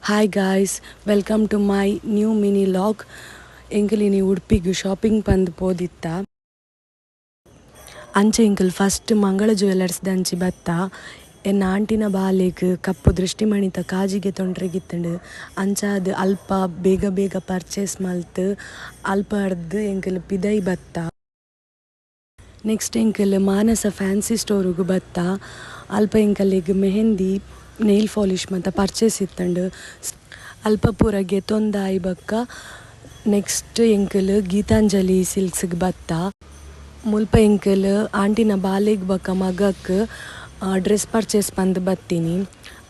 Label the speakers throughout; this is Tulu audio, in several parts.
Speaker 1: Hi guys, welcome to my new mini vlog. ಎಂಕುಲು ಇನಿ ಉಡುಪಿಗ್ ಶಾಪಿಂಗ್ ಪಂದ್ ಪೋದಿತ್ತ. ಅಂಚ ಎಂಕುಲು ಫಸ್ಟ್ ಮಂಗಳ ಜ್ಯುವೆಲ್ಲರ್ಸ್ ದಂಚಿ ಬತ್ತ. ಎನ್ನ ಆಂಟಿನ ಬಾಲೆಗ್ ಕಪ್ಪು ದೃಷ್ಟಿಮಣಿತ ಕಾಜಿಗೆ ತೊಂಡ್ರೆಗಿತ್ತುಂಡು. ಅಂಚಾದ್ ಅಲ್ಪ ಬೇಗ ಬೇಗ ಪರ್ಚೇಸ್ ಮಲ್ತ್ ಅಲ್ಪ ಅರ್ದ್ ಎಂಕುಲು ಪಿದೈ ಬತ್ತ. ನೆಕ್ಸ್ಟ್ ಎಂಕುಲು ಮಾನಸ ಫ್ಯಾನ್ಸಿ ಸ್ಟೋರುಗು ಬತ್ತ. ಅಲ್ಪ ಎಂಕಲೆಗ್ ಮೆಹಂದಿ, ನೈಲ್ ಪಾಲಿಶ್ ಮಾತ ಪರ್ಚೇಸ್ ಇತ್ತುಂಡು. ಅಲ್ಪ ಪೂರ ಗೆತೊಂದಾಯಿ ಬೊಕ್ಕ ನೆಕ್ಸ್ಟ್ ಎಂಕುಲು ಗೀತಾಂಜಲಿ ಸಿಲ್ಕ್ಸ್ ಗ್ ಬತ್ತ. ಮುಲ್ಪ ಎಂಕುಲು ಆಂಟಿನ ಬಾಲೆಗ್ ಬೊಕ್ಕ ಮಗಕ್ ಡ್ರೆಸ್ ಪರ್ಚೇಸ್ ಪಂದ್ ಬತ್ತಿನಿ.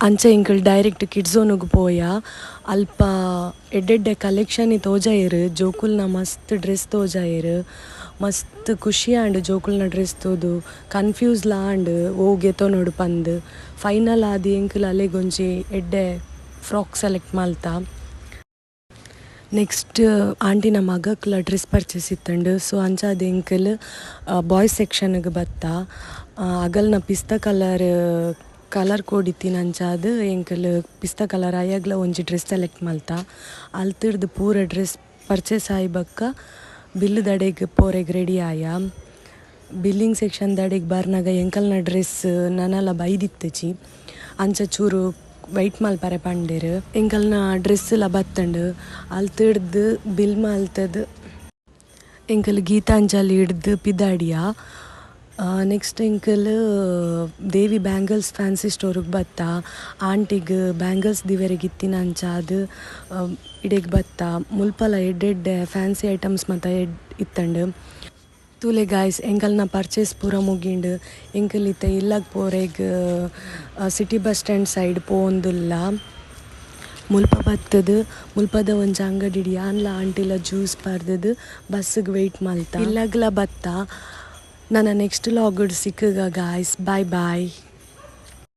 Speaker 1: ಅಂಚ ಎಂಕುಲು ಡೈರೆಕ್ಟ್ ಕಿಡ್ಸ್ ಝೋನ್ ಪೋಯ. ಅಲ್ಪ ಎಡ್ಡೆಡ್ಡೆ ಕಲೆಕ್ಷನ್ ತೋಜಾಯೆರ್. ಜೋಕುಲ್ನ ಮಸ್ತ್ ಡ್ರೆಸ್ ತೋಜಾಯೆರ್. ಮಸ್ತ್ ಖುಷಿ ಆಂಡ್ ಜೋಕುಲ್ನ ಡ್ರೆಸ್ ತೂದು. ಕನ್ಫ್ಯೂಸ್ ಲಾ ಆಂಡ್ ಒವು ಗೆತೊನೊಡು ಪಂದ್. ಫೈನಲ್ ಆದ್ ಎಂಕುಲು ಅಲೆಗೊಂಜಿ ಎಡ್ಡೆ ಫ್ರಾಕ್ ಸೆಲೆಕ್ಟ್ ಮಲ್ತ. ನೆಕ್ಸ್ಟ್ ಆಂಟಿನ ಮಗಕ್ಲ ಡ್ರೆಸ್ ಪರ್ಚೇಸ್ ಇತ್ತುಂಡು. ಸೊ ಅಂಚಾದ್ ಎಂಕುಲು ಬಾಯ್ಸ್ ಸೆಕ್ಷನ್ ಗ್ ಬತ್ತ. ಅಗಲ್ನ ಪಿಸ್ತಾ colour colour code ಇತ್ತಿನಂಚಾದ್ ಎಂಕುಲು ಪಿಸ್ತಾ ಕಲರ್ ಅಯಗ್ಲ ಒಂಜಿ ಡ್ರೆಸ್ ಸೆಲೆಕ್ಟ್ ಮಲ್ತ. ಅಲ್ತಿರ್ದ್ ಪೂರ ಡ್ರೆಸ್ ಪರ್ಚೇಸ್ ಆಯಿ ಬೊಕ್ಕ ಬಿಲ್ ದಡೆಗ್ ಪೋರೆಗ್ ರೆಡಿ ಆಯ. ಬಿಲ್ಲಿಂಗ್ ಸೆಕ್ಷನ್ ದಡೆಗ್ ಬರ್ನಗ ಎಂಕಲ್ನ ಡ್ರೆಸ್ ನನಲ ಬೈದಿತ್ತುಜಿ. ಅಂಚ ಚೂರು ವೈಟ್ ಮಲ್ಪರೆ ಪಂಡೆರ್. ಎಂಕಲ್ನ ಡ್ರೆಸ್ ಲ ಬತ್ತುಂಡು. ಅಲ್ತಿರ್ದ್ ಬಿಲ್ ಮಲ್ತದ್ ಎಂಕುಲು ಗೀತಾಂಜಲಿ ಹಿಡ್ದು ಪಿದಾಡಿಯ. ನೆಕ್ಸ್ಟ್ ಎಂಕುಲು ದೇವಿ bangles fancy store ಬತ್ತ. ಆಂಟಿಗ್ ಬ್ಯಾಂಗಲ್ಸ್ ದಿವೆರೆಗ್ ಇತ್ತಿನಂಚಾದ್ ಇಡೆಗ್ ಬತ್ತ. ಮುಲ್ಪಲ ಎಡ್ಡೆಡ್ಡೆ ಫ್ಯಾನ್ಸಿ ಐಟಮ್ಸ್ ಮಾತ ಇತ್ತುಂಡು. ತೂಲೆ ಗಾಯ್ಸ್, ಎಂಕಲ್ನ ಪರ್ಚೇಸ್ ಪೂರ ಮುಗಿಂಡ್. ಎಂಕುಲು ಇತ್ತೆ ಇಲ್ಲಗ್ ಪೋರೆಗ್ city bus stand side ಪೋವೊಂದುಲ್ಲ. ಮುಲ್ಪ ಬತ್ತುದು ಮುಲ್ಪದ ಒಂಜಿ ಅಂಗಡಿಡ್ ಯಾನ್ಲ ಆಂಟಿಲ ಜ್ಯೂಸ್ ಪರ್ದುದು ಬಸ್ಗ್ ವೇಟ್ ಮಲ್ತ. ಇಲ್ಲಗ್ಲ ಬತ್ತ. ನನ ನೆಕ್ಸ್ಟ್ ವ್ಲಾಗ್ ಡ್ ಸಿಕ್ಕುಗ ಗಾಯ್ಸ್. Boy boy.